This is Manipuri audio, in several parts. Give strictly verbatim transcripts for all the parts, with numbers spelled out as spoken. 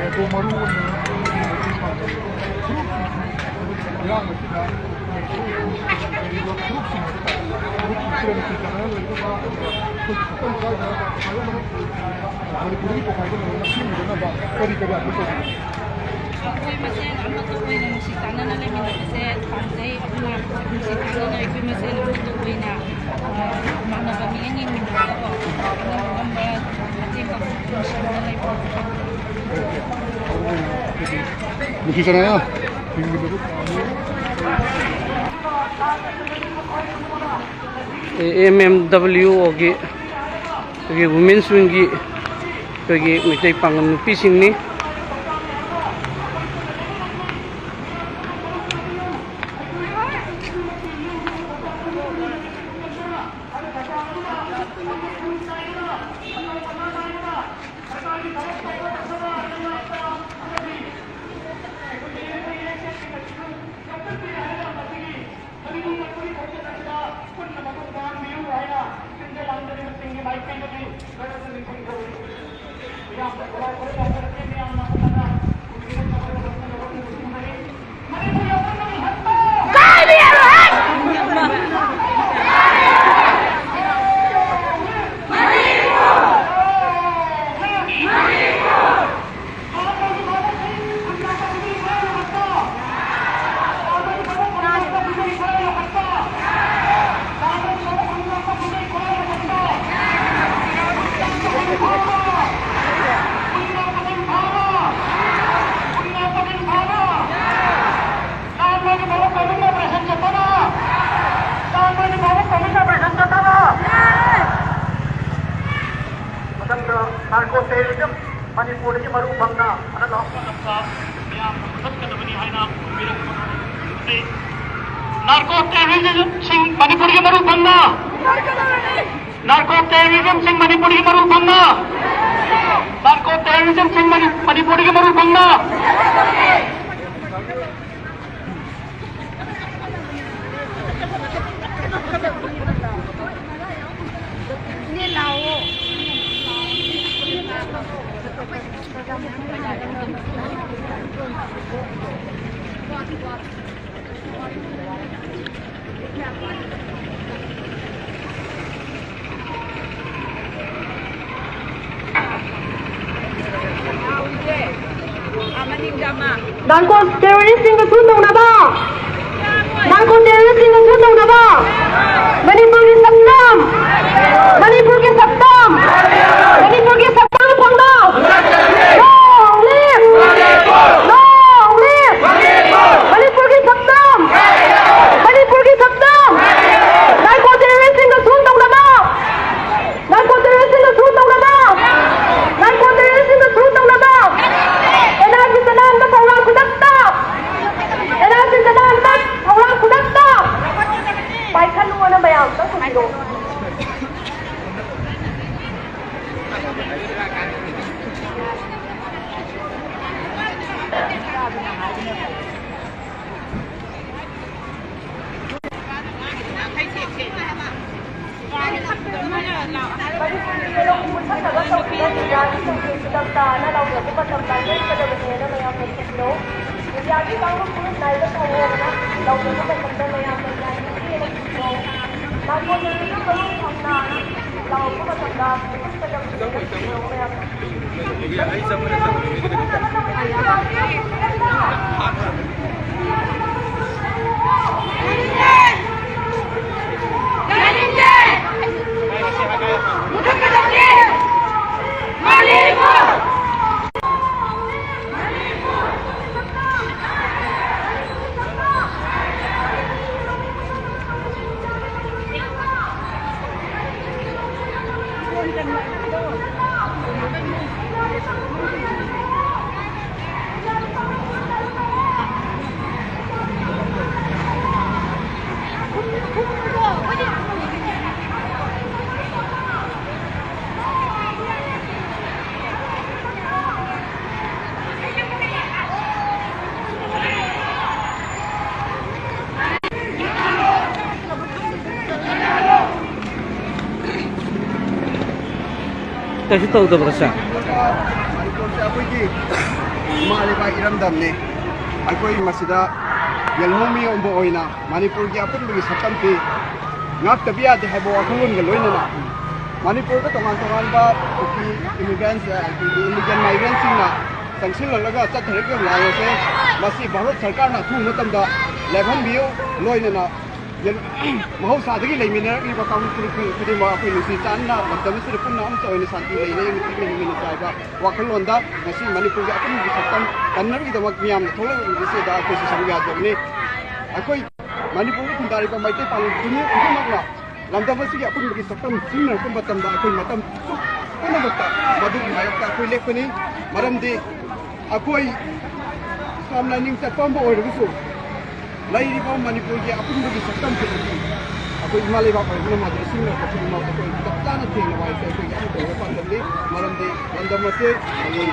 ꯑꯗꯣ ꯃꯔꯨ ꯑꯣꯏꯅ ꯃꯩꯇꯩ ꯄꯥꯉꯜ ꯐꯨꯔꯨꯞꯁꯤꯡ, ꯏꯔꯥꯡ ꯑꯁꯤꯗ ꯁꯣꯛꯈꯤꯕ ꯐꯨꯔꯨꯞꯁꯤꯡ ꯍꯥꯏꯕ ꯇꯥꯔꯦ, ꯐꯨꯔꯨꯞꯁꯤꯡ ꯁꯤꯗ ꯅꯨꯡꯁꯤ ꯆꯥꯟꯅꯅ ꯂꯩꯅꯕ, ꯑꯗꯨꯒ ꯑꯩꯈꯣꯏꯒꯤ ꯁꯛꯇꯝ ꯀꯥꯏꯗꯅꯕ, ꯃꯅꯤꯄꯨꯔꯒꯤ ꯇꯣꯈꯥꯏꯕ ꯉꯝꯅꯕ ꯁꯦꯝꯅꯅꯕ ꯀꯔꯤ ꯀꯔꯤ ꯑꯗꯨ ꯇꯧꯕꯤꯒꯅꯤ? ꯑꯩꯈꯣꯏ ꯃꯁꯦꯟ ꯑꯃꯠꯇ ꯑꯣꯏꯅ ꯅꯨꯡꯁꯤ ꯆꯥꯟꯅꯅ ꯂꯩꯃꯤꯟꯅꯕꯁꯦ ꯄꯥꯝꯖꯩ꯫ ꯑꯗꯨꯅ ꯅꯨꯡꯁꯤ ꯆꯥꯟꯅꯅ ꯑꯩꯈꯣꯏ ꯃꯁꯦꯟ ꯑꯃꯠꯇ ꯑꯣꯏꯅ, ꯑ, ꯃꯥꯟꯅꯕ ꯃꯤꯠꯌꯦꯡ ꯌꯦꯡꯃꯤꯟꯅꯔꯒꯀꯣ, ꯑꯉꯝ ꯑꯉꯝꯕ ꯃꯇꯦꯡ ꯄꯥꯡ-, ꯅꯨꯡꯁꯤꯅꯅ ꯂꯩꯃꯤꯟꯅꯕ ꯄꯥꯝꯖꯩ꯫ ꯅꯨꯡꯁꯤ ꯆꯥꯟꯅꯅ ꯍꯤꯡꯃꯤꯟꯅꯕ ꯄꯥꯝꯃꯤ꯫ ꯑꯦ ꯑꯦꯝ ꯑꯦꯝ ꯗꯕ꯭ꯂꯤꯎ ꯑꯣꯒꯤ ꯑꯩꯈꯣꯏꯒꯤ ꯋꯨꯃꯦꯟꯁ ꯋꯤꯡꯒꯤ ꯑꯩꯈꯣꯏꯒꯤ ꯃꯩꯇꯩ ꯄꯥꯉꯜ ꯅꯨꯄꯤꯁꯤꯡꯅꯤ꯫ ꯃꯊꯪꯗ narco terrorism ꯃꯅꯤꯄꯨꯔꯗꯒꯤ ꯃꯔꯨ ꯐꯪꯅ ꯍꯟꯗꯛ ꯂꯥꯛꯄ ꯃꯇꯝꯗ ꯃꯤꯌꯥꯝꯅ ꯃꯨꯊꯠꯀꯗꯕꯅꯤ ꯍꯥꯏꯅ ꯈꯨꯔꯨꯝꯕꯤꯔꯛꯄ ꯃꯇꯝꯗ ꯅꯥꯔꯀꯣ ꯇꯦꯔꯣꯔꯤꯁꯝꯁꯤꯡ ꯃꯅꯤꯄꯨꯔꯒꯤ ꯃꯔꯨ ꯐꯪꯅ, ꯅꯥꯔꯀꯣ ꯇꯦꯔꯣꯔꯤꯁꯝꯁꯤꯡ ꯃꯅꯤꯄꯨꯔꯒꯤ ꯃꯔꯨ ꯐꯪꯅ, ꯅꯥꯔꯀꯣ ꯇꯦꯔꯣꯔꯤꯁꯝꯁꯤꯡ ꯃꯅꯤ-, ꯃꯅꯤꯄꯨꯔꯒꯤ ꯃꯔꯨ ꯐꯪꯅ꯫ ꯅꯥꯔꯀꯣ ꯇꯦꯔꯣꯔꯤꯁꯁꯤꯡꯒ ꯁꯨ ꯇꯧꯅꯕ, ꯅꯥꯔꯀꯣ ꯇꯦꯔꯣꯔꯤꯁꯁꯤꯡꯒ ꯁꯨ ꯇꯧꯅꯕ, ꯃꯅꯤꯄꯨꯔꯒꯤ ꯁꯛꯇꯝ, ꯃꯅꯤꯄꯨꯔꯒꯤ ꯁꯛꯇꯝ, ꯃꯅꯤꯄꯨꯔꯒꯤ ꯁꯛꯇꯝ ꯐꯪꯕ꯫ Long live! Long live! ꯃꯅꯤꯄꯨꯔꯒꯤ ꯁꯛꯇꯝ! ꯃꯅꯤꯄꯨꯔꯒꯤ ꯁꯛꯇꯝ! ꯅꯥꯔꯀꯣ ꯇꯦꯔꯣꯔꯤꯁꯁꯤꯡꯒ ꯁꯨ ꯇꯧꯅꯕ! ꯅꯥꯔꯀꯣ ꯇꯦꯔꯣꯔꯤꯁꯁꯤꯡꯒ ꯁꯨ ꯇꯧꯅꯕ! ꯅꯥꯔꯀꯣ ꯇꯦꯔꯣꯔꯤꯁꯁꯤꯡꯒ ꯁꯨ ꯇꯧꯅꯕ! ꯑꯦꯟ ꯑꯥꯔ ꯁꯤ ꯆꯠꯅꯍꯟꯕ ꯊꯧꯔꯥꯡ ꯈꯨꯗꯛꯇ! ꯑꯦꯟ ꯑꯥꯔ ꯁꯤ ꯆꯠꯅꯍꯟꯕ ꯊꯧꯔꯥꯡ ꯈꯨꯗꯛꯇ! ꯄꯥꯏꯈꯠꯂꯨꯑꯣꯅ ꯃꯌꯥꯝ ꯑꯝꯇ ꯈꯨꯝꯕꯤꯔꯛꯑꯣ꯫ ꯃꯅꯤꯄꯨꯔꯒꯤ ꯂꯧꯎ ꯁꯤꯡꯎ ꯁꯛꯅꯕ ꯇꯧꯕꯗ ꯏꯟꯗꯤꯌꯥꯒꯤ ꯁꯦꯟꯖꯦꯡ ꯈꯨꯗꯛ ꯇꯥꯅ ꯂꯥꯎꯊꯣꯛꯄ ꯃꯇꯝꯗ ꯂꯦꯞꯀꯗꯕꯅꯤ ꯍꯥꯏꯅ ꯃꯌꯥꯝꯅ ꯈꯪꯃꯤꯟꯅꯧ꯫ ꯏꯟꯗꯤꯌꯥꯒꯤ ꯀꯥꯡꯂꯨꯞ ꯐꯨꯔꯨꯞ ꯅꯥꯏꯕ ꯊꯧꯑꯣꯡꯅ ꯂꯥꯎꯊꯣꯛꯄ ꯃꯇꯝꯗ ꯃꯌꯥꯝꯅ ꯌꯥꯅꯤꯡꯗꯦꯅ ꯈꯪꯃꯤꯟꯅꯧ꯫ ꯅꯥꯔꯀꯣ ꯇꯦꯔꯣꯔꯤꯖꯝ ꯃꯔꯨ ꯐꯪꯅ ꯂꯥꯎꯔꯛꯄ ꯃꯇꯝꯗ ꯄꯨꯟꯁꯤꯟꯒꯗꯕꯅꯤ ꯍꯥꯏꯅ ꯈꯪꯃꯤꯟꯅꯧ ꯃꯌꯥꯝꯅ꯫ ꯀꯩꯁꯨ ꯇꯧꯗꯕ꯭ꯔꯥ ꯁꯥꯔ? ꯑꯩꯈꯣꯏꯒꯤ ꯏꯃꯥ ꯂꯩꯕꯥꯛ ꯏꯔꯝꯗꯝꯅꯤ꯫ ꯑꯩꯈꯣꯏ ꯃꯁꯤꯗ ꯌꯦꯜꯍꯧꯃꯤ ꯑꯃ ꯑꯣꯏꯅ ꯃꯅꯤꯄꯨꯔꯒꯤ ꯑꯄꯨꯟꯕꯒꯤ ꯁꯛꯇꯝꯁꯤ ꯉꯥꯛꯇꯕ ꯌꯥꯗꯦ ꯍꯥꯏꯕ ꯋꯥꯈꯜꯂꯣꯟꯒ ꯂꯣꯏꯅꯅ ꯃꯅꯤꯄꯨꯔꯗ ꯇꯣꯉꯥꯟ ꯇꯣꯉꯥꯟꯕ ꯀꯨꯀꯤ immigrants, ꯑ, illegal migrantꯁꯤꯡꯅ ꯆꯪꯁꯤꯜꯂꯛꯂꯒ ꯆꯠꯊꯔꯤꯕ ꯂꯥꯜ ꯑꯁꯦ ꯃꯁꯤ ꯚꯥꯔꯠ ꯁꯔꯀꯥꯔꯅ ꯑꯊꯨꯕ ꯃꯇꯝꯗ ꯂꯦꯞꯍꯟꯕꯤꯌꯨ꯫ ꯂꯣꯏꯅꯅ ꯌꯦꯜ-, ꯃꯍꯧꯁꯥꯗꯒꯤ ꯂꯩꯃꯤꯟꯅꯔꯛꯂꯤꯕ ꯀꯥꯡꯂꯨꯞ ꯐꯨꯔꯨꯞ ꯈꯨꯗꯤꯡꯃꯛ ꯑꯩꯈꯣꯏ ꯅꯨꯡꯁꯤ ꯆꯥꯟꯅꯅ ꯂꯝꯗꯝ ꯑꯁꯤꯗ ꯄꯨꯟꯅ ꯑꯃꯠꯇ ꯑꯣꯏꯅ ꯁꯥꯟꯇꯤ ꯂꯩꯅꯩ ꯑꯃꯗꯤ ꯂꯩꯃꯤꯟꯅꯁꯤ ꯍꯥꯏꯕ ꯋꯥꯈꯜꯂꯣꯟꯗ ꯉꯁꯤ ꯃꯅꯤꯄꯨꯔꯒꯤ ꯑꯄꯨꯟꯕꯒꯤ ꯁꯛꯇꯝ ꯀꯟꯅꯕꯒꯤꯗꯃꯛ ꯃꯤꯌꯥꯝꯅ ꯊꯣꯛꯂꯛꯂꯤꯕꯁꯤꯗ ꯑꯩꯈꯣꯏꯁꯨ ꯁꯔꯨꯛ ꯌꯥꯖꯕꯅꯤ꯫ ꯑꯩꯈꯣꯏ ꯃꯅꯤꯄꯨꯔꯗ ꯈꯨꯟꯗꯥꯔꯤꯕ ꯃꯩꯇꯩ ꯄꯥꯎꯂꯨꯞ ꯈꯨꯗꯤꯡꯃꯛꯅ ꯂꯝꯗꯝ ꯑꯁꯤꯒꯤ ꯑꯄꯨꯟꯕꯒꯤ ꯁꯛꯇꯝ ꯆꯤꯡꯅꯔꯛꯄ ꯃꯇꯝꯗ ꯑꯩꯈꯣꯏ ꯃꯇꯝ ꯄꯨꯝꯅꯃꯛꯇ ꯃꯗꯨꯒꯤ ꯃꯥꯌꯣꯛꯇ ꯑꯩꯈꯣꯏ ꯂꯦꯞꯀꯅꯤ꯫ ꯃꯔꯝꯗꯤ ꯑꯩꯈꯣꯏ ꯏꯁꯂꯥꯝ ꯂꯥꯏꯅꯤꯡ ꯆꯠꯄ ꯑꯃ ꯑꯣꯏꯔꯒꯁꯨ ꯂꯩꯔꯤꯕ ꯃꯅꯤꯄꯨꯔꯒꯤ ꯑꯄꯨꯟꯕꯒꯤ ꯁꯛꯇꯝꯁꯤꯡ ꯑꯁꯤ ꯑꯩꯈꯣꯏ ꯏꯃꯥ ꯂꯩꯕꯥꯛ ꯑꯣꯏꯕꯅ ꯃꯗꯨ ꯆꯤꯡꯅꯔꯛꯄ ꯈꯨꯗꯤꯡꯃꯛ ꯑꯩꯈꯣꯏ ꯆꯞ ꯆꯥꯅ ꯊꯦꯡꯅꯕ ꯍꯥꯏꯁꯦ ꯑꯩꯈꯣꯏꯒꯤ ꯑꯃꯠꯇ ꯑꯣꯏꯕ ꯄꯥꯟꯗꯝꯅꯤ꯫ ꯃꯔꯝꯗꯤ ꯂꯝꯗꯝ ꯑꯁꯤ ꯃꯥꯂꯦꯝ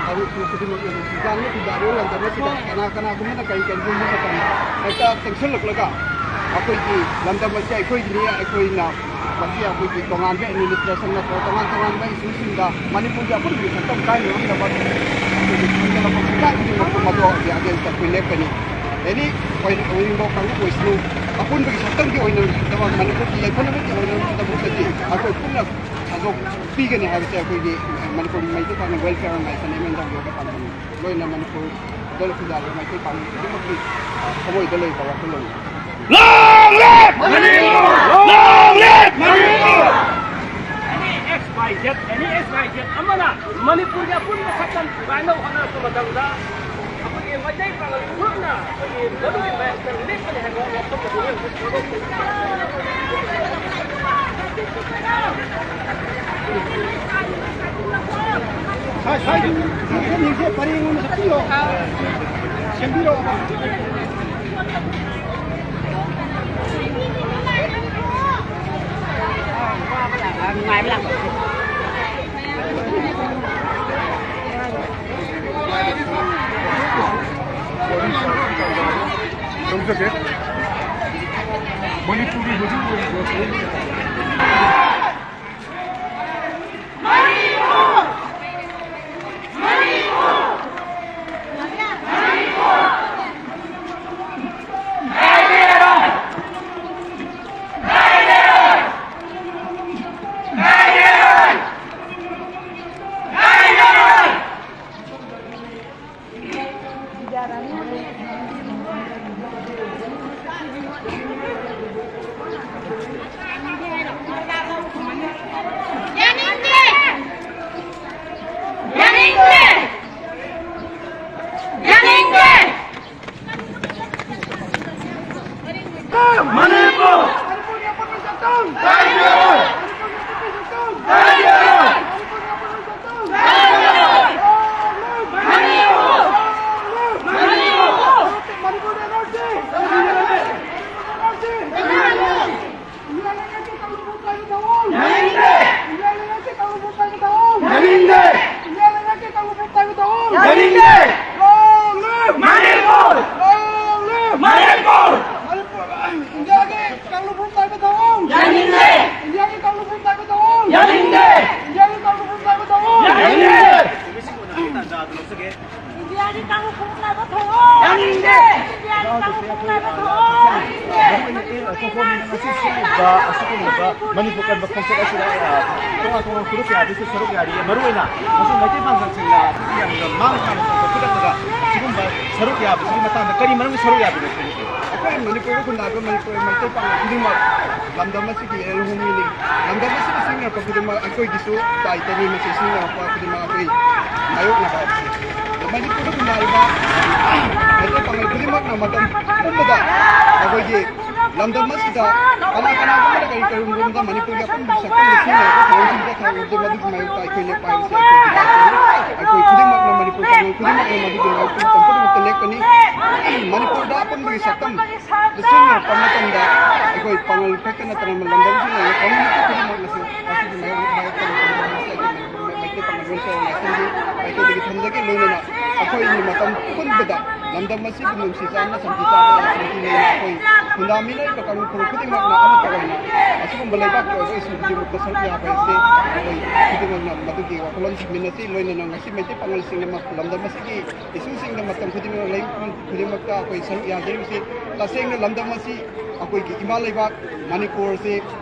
ꯀꯥꯡꯂꯨꯞ ꯈꯨꯗꯤꯡꯃꯛꯅ ꯅꯨꯡꯁꯤ ꯆꯥꯟꯅꯅ ꯈꯨꯟꯗꯥꯔꯤꯕ ꯂꯝꯗꯝ ꯑꯁꯤꯗ ꯀꯅꯥ ꯀꯅꯥꯒꯨꯝꯕꯅ ꯀꯔꯤ ꯀꯔꯤꯒꯨꯝꯕ ꯃꯇꯝꯗ ꯍꯦꯛꯇ ꯆꯪꯁꯤꯜꯂꯛꯂꯒ ꯑꯩꯈꯣꯏꯒꯤ ꯂꯝꯗꯝ ꯑꯁꯤ ꯑꯩꯈꯣꯏꯒꯤꯅꯤ, ꯑꯩꯈꯣꯏꯅ ꯃꯁꯤ ꯑꯩꯈꯣꯏꯒꯤ ꯇꯣꯉꯥꯟꯕ administration ꯅꯠꯇ꯭ꯔꯒ ꯇꯣꯉꯥꯟ ꯇꯣꯉꯥꯟꯕ issueꯁꯤꯡꯗ ꯃꯅꯤꯄꯨꯔꯒꯤ ꯑꯄꯨꯟꯕꯒꯤ ꯁꯛꯇꯝ ꯀꯥꯏꯅꯔꯛꯅꯕ ꯑꯩꯈꯣꯏꯒꯤ ꯈꯟꯒꯠꯂꯛꯄ ꯈꯣꯡꯊꯥꯡ ꯈꯨꯗꯤꯡꯃꯛꯇ ꯃꯗꯨꯒꯤ against ꯑꯩꯈꯣꯏ ꯂꯦꯞꯀꯅꯤ꯫ Any ꯑꯣꯏꯅꯤꯡꯕ ꯀꯥꯡꯂꯨꯞ ꯑꯣꯏꯁꯅꯨ, ꯑꯄꯨꯟꯕꯒꯤ ꯁꯛꯇꯝꯒꯤ ꯑꯣꯏꯅ ꯃꯅꯤꯄꯨꯔꯒꯤ ꯌꯥꯏꯐꯅꯕꯒꯤ ꯑꯣꯏꯅꯕꯒꯤꯗꯃꯛꯇꯗꯤ ꯑꯩꯈꯣꯏ ꯄꯨꯟꯅ ꯊꯥꯗꯣꯛ ꯄꯤꯒꯅꯤ ꯍꯥꯏꯕꯁꯦ ꯑꯩꯈꯣꯏꯒꯤ ꯃꯅꯤꯄꯨꯔ ꯃꯩꯇꯩ ꯄꯥꯛꯅ Welfare Organisation, M N W ꯒꯤ ꯄꯥꯟꯗꯝꯅꯤ꯫ ꯂꯣꯏꯅ ꯃꯅꯤꯄꯨꯔꯗ ꯈꯨꯟꯗꯥꯔꯤꯕ ꯃꯩꯇꯩ ꯄꯥꯡꯒꯜ ꯈꯨꯗꯤꯡꯃꯛꯀꯤ ꯊꯃꯣꯏꯗ ꯂꯩꯕ ꯋꯥꯈꯜꯂꯣꯟꯅꯤ꯫ Long live Manipur! Long live Manipur! Any X Y Z, any X Y Z ꯑꯃꯅ ꯃꯅꯤꯄꯨꯔꯒꯤ ꯑꯄꯨꯟꯕ ꯁꯛꯇꯝ ꯊꯨꯒꯥꯏꯅꯕ ꯍꯣꯠꯅꯔꯛꯄ ꯃꯇꯝꯗ ꯑꯩꯈꯣꯏꯒꯤ ꯃꯩꯇꯩ ꯄꯥꯡꯒꯜ ꯐꯨꯔꯨꯞꯅ ꯑꯩꯈꯣꯏꯒꯤ ꯃꯗꯨꯒꯤ ꯃꯥꯌꯣꯛꯇ ꯂꯦꯞꯀꯅꯤ ꯍꯥꯏꯕ ꯋꯥꯐꯝ ꯑꯗꯨ ꯍꯧꯖꯤꯛ ꯐꯣꯡꯗꯣꯛꯄ ꯁꯥꯏ, ꯁꯥꯏ, ꯁꯦꯝꯕꯤꯔꯣ꯫ ꯃꯅꯤꯄꯨꯔꯒꯤ ꯍꯧꯖꯤꯛ ꯑꯣꯏꯔꯤꯕ ꯐꯤꯕꯝꯁꯦ ꯌꯥꯅꯤꯡꯗꯦ! ꯌꯥꯅꯤꯡꯗꯦ! ꯌꯥꯅꯤꯡꯗꯦ! ꯃꯅꯤꯄꯨꯔ! ꯃꯅꯤꯄꯨꯔꯒꯤ ꯑꯄꯨꯟꯕ ꯁꯛꯇꯝ! ꯃꯅꯤꯄꯨꯔꯒꯤ ꯑꯄꯨꯟꯕ ꯁꯛꯇꯝ! ꯃꯅꯤꯄꯨꯔꯒꯤ ꯑꯄꯨꯟꯕ ꯁꯛꯇꯝ! ꯃꯅꯤꯄꯨꯔ! ꯃꯅꯤꯄꯨꯔ! ꯃꯅꯤꯄꯨꯔ! ꯏꯟꯗꯤꯌꯥ ꯂꯩꯉꯥꯛꯀꯤ ꯀꯥꯡꯂꯨꯞ ꯐꯥꯏꯕ ꯊꯑꯣꯡ! ꯌꯥꯅꯤꯡꯗꯦ! ꯏꯟꯗꯤꯌꯥ ꯂꯩꯉꯥꯛꯀꯤ ꯀꯥꯡꯂꯨꯞ ꯐꯥꯏꯕ ꯊꯑꯣꯡ! ꯌꯥꯅꯤꯡꯗꯦ! ꯏꯟꯗꯤꯌꯥ ꯂꯩꯉꯥꯛꯀꯤ ꯀꯥꯡꯂꯨꯞ ꯐꯥꯏꯕ ꯊꯑꯣꯡ! ꯌꯥꯅꯤꯡꯗꯦ! Long live! Manipur! Long live! Manipur! Manipur! ꯏꯟꯗꯤꯌꯥꯒꯤ ꯀꯥꯡꯂꯨꯞ ꯐꯥꯏꯕ ꯊꯑꯣꯡ! ꯌꯥꯅꯤꯡꯗꯦ! ꯏꯟꯗꯤꯌꯥꯒꯤ ꯀꯥꯡꯂꯨꯞ ꯐꯥꯏꯕ ꯊꯑꯣꯡ! ꯌꯥꯅꯤꯡꯗꯦ! ꯏꯟꯗꯤꯌꯥꯒꯤ ꯀꯥꯡꯂꯨꯞ ꯐꯥꯏꯕ ꯊꯑꯣꯡ! ꯌꯥꯅꯤꯡꯗꯦ! ꯏꯟꯗꯤꯌꯥꯒꯤ ꯀꯥꯡꯂꯨꯞ ꯐꯥꯏꯕ ꯊꯑꯣꯡ! ꯌꯥꯅꯤꯡꯗꯦ! ꯏꯟꯗꯤꯌꯥꯒꯤ ꯀꯥꯡꯂꯨꯞ ꯐꯥꯏꯕ ꯊꯑꯣꯡ! ꯌꯥꯅꯤꯡꯗꯦ! ꯃꯅꯤꯄꯨꯔ ꯀꯟꯕ ꯈꯣꯡꯆꯠ ꯑꯁꯤꯗ, ꯑ, ꯇꯣꯉꯥꯟ ꯇꯣꯉꯥꯟꯕ ꯐꯨꯔꯨꯞ ꯀꯌꯥꯗꯁꯨ ꯁꯔꯨꯛ ꯌꯥꯔꯤ꯫ ꯃꯔꯨꯑꯣꯏꯅ ꯉꯁꯤ ꯃꯩꯇꯩ ꯄꯥꯉꯜꯁꯤꯡꯅ ꯑꯁꯤꯒꯤ ꯌꯥꯝꯅ ꯃꯥꯡ ꯊꯥꯅ ꯆꯠꯄ ꯈꯨꯗꯛꯇꯗ ꯁꯤꯒꯨꯝꯕ ꯁꯔꯨꯛ ꯌꯥꯕꯁꯤꯒꯤ ꯃꯇꯥꯡꯗ ꯀꯔꯤ ꯃꯔꯝꯒꯤ ꯁꯔꯨꯛ ꯌꯥꯕꯅꯣ? ꯑꯩꯈꯣꯏ ꯃꯅꯤꯄꯨꯔꯗ ꯈꯨꯟꯗꯥꯕ ꯃꯅꯤꯄꯨꯔ ꯃꯩꯇꯩ ꯄꯥꯉꯜ ꯈꯨꯗꯤꯡꯃꯛ ꯂꯝꯗꯝ ꯑꯁꯤꯒꯤ ꯏꯔꯦꯜ ꯍꯧꯃꯤꯅꯤ꯫ ꯂꯝꯗꯝ ꯑꯁꯤꯗ ꯁꯤꯖꯤꯟꯅꯔꯛꯄ ꯈꯨꯗꯤꯡꯃꯛ ꯑꯩꯈꯣꯏꯒꯤꯁꯨ ꯇꯥꯏꯇꯅꯤ꯫ ꯃꯁꯤ ꯁꯤꯖꯤꯟꯅꯔꯛꯄ ꯈꯨꯗꯤꯡꯃꯛ ꯑꯩꯈꯣꯏ ꯃꯥꯌꯣꯛꯅꯕ ꯍꯥꯏꯕꯁꯦ꯫ ꯃꯅꯤꯄꯨꯔꯗ ꯈꯨꯟꯗꯥꯔꯤꯕ ꯃꯩꯇꯩ ꯄꯥꯉꯜ ꯈꯨꯗꯤꯡꯃꯛꯅ ꯃꯇꯝ ꯄꯨꯝꯕꯗ ꯑꯩꯈꯣꯏꯒꯤ ꯂꯝꯗꯝ ꯑꯁꯤꯗ ꯀꯅꯥ ꯀꯅꯥꯒꯨꯝꯕꯅ ꯀꯔꯤ ꯀꯔꯤꯒꯨꯝꯕꯗ ꯃꯅꯤꯄꯨꯔꯒꯤ ꯑꯄꯨꯟꯕ ꯁꯛꯇꯝꯗ ꯁꯤꯖꯤꯟꯅꯔꯛꯄ ꯊꯧꯑꯣꯡꯁꯤꯡꯗ ꯊꯧꯑꯣꯡꯗꯤ ꯃꯗꯨꯒꯤ ꯃꯥꯌꯣꯛꯇ ꯑꯩꯈꯣꯏ ꯂꯦꯞꯄ ꯍꯥꯏꯕꯁꯤ ꯑꯩꯈꯣꯏꯒꯤ ꯂꯥꯟꯅꯤ꯫ ꯑꯩꯈꯣꯏ ꯈꯨꯗꯤꯡꯃꯛꯅ, ꯃꯅꯤꯄꯨꯔ ꯄꯥꯉꯜ ꯈꯨꯗꯤꯡꯃꯛꯅ ꯃꯗꯨꯒꯤ ꯃꯥꯌꯣꯛꯇ ꯃꯇꯝ ꯄꯨꯝꯅꯃꯛꯇ ꯂꯦꯞꯀꯅꯤ꯫ ꯃꯅꯤꯄꯨꯔꯗ ꯑꯄꯨꯟꯕꯒꯤ ꯁꯛꯇꯝ ꯂꯤꯁꯤꯡ ꯄꯟꯕ ꯃꯇꯝꯗ ꯑꯩꯈꯣꯏ ꯄꯥꯉꯜ ꯈꯛꯇ ꯅꯠꯇꯅ ꯂꯝꯗꯝꯁꯤꯡ ꯂꯩꯔꯤꯕ ꯀꯝꯃ꯭ꯌꯨꯅꯤꯇꯤ ꯈꯨꯗꯤꯡꯃꯛꯅꯁꯨ ꯃꯁꯤꯒꯤ ꯃꯥꯌꯣꯛ-, ꯃꯥꯌꯣꯛꯇ ꯃꯩꯇꯩ ꯄꯥꯉꯜ ꯋꯦꯜꯐꯤꯌꯔ ꯑꯣꯔꯒꯅꯥꯏꯖꯦꯁꯟꯒꯤ ꯃꯥꯏꯀꯩꯗꯒꯤ ꯊꯝꯖꯒꯦ꯫ ꯂꯣꯏꯅꯅ ꯑꯩꯈꯣꯏꯒꯤ ꯃꯇꯝ ꯄꯨꯝꯕꯗ ꯂꯝꯗꯝ ꯑꯁꯤꯕꯨ ꯅꯨꯡꯁꯤ ꯆꯥꯟꯅ, ꯁꯥꯟꯇꯤ ꯆꯥꯟꯅ, ꯁꯥꯟꯇꯤ ꯂꯩꯅ ꯑꯩꯈꯣꯏ ꯈꯨꯟꯗꯥꯃꯤꯟꯅꯔꯤꯕ ꯀꯥꯡꯂꯨꯞ ꯐꯨꯔꯨꯞ ꯈꯨꯗꯤꯡꯃꯛꯅ ꯑꯃꯠꯇ ꯑꯣꯏꯅ ꯑꯁꯤꯒꯨꯝꯕ ꯂꯩꯕꯥꯛꯀꯤ ꯑꯣꯏꯕ ꯏꯁꯨ ꯈꯨꯗꯤꯡꯃꯛꯇ ꯁꯔꯨꯛ ꯌꯥꯕ ꯍꯥꯏꯕꯁꯤ ꯑꯩꯈꯣꯏ ꯈꯨꯗꯤꯡꯃꯛꯅ ꯃꯗꯨꯒꯤ ꯋꯥꯈꯜꯂꯣꯟ ꯊꯝꯃꯤꯟꯅꯁꯤ꯫ ꯂꯣꯏꯅꯅ ꯉꯁꯤ ꯃꯩꯇꯩ ꯄꯥꯉꯜꯁꯤꯡꯅ ꯂꯝꯗꯝ ꯑꯁꯤꯒꯤ ꯏꯁꯨꯁꯤꯡꯗ ꯃꯇꯝ ꯈꯨꯗꯤꯡꯃꯛ ꯂꯩ ꯈꯨꯗꯤꯡꯃꯛꯇ ꯑꯩꯈꯣꯏ ꯁꯔꯨꯛ ꯌꯥꯖꯔꯤꯕꯁꯤ ꯇꯁꯦꯡꯅ ꯂꯝꯗꯝ ꯑꯁꯤ ꯑꯩꯈꯣꯏꯒꯤ ꯏꯃꯥ ꯂꯩꯕꯥꯛ ꯃꯅꯤꯄꯨꯔꯁꯤ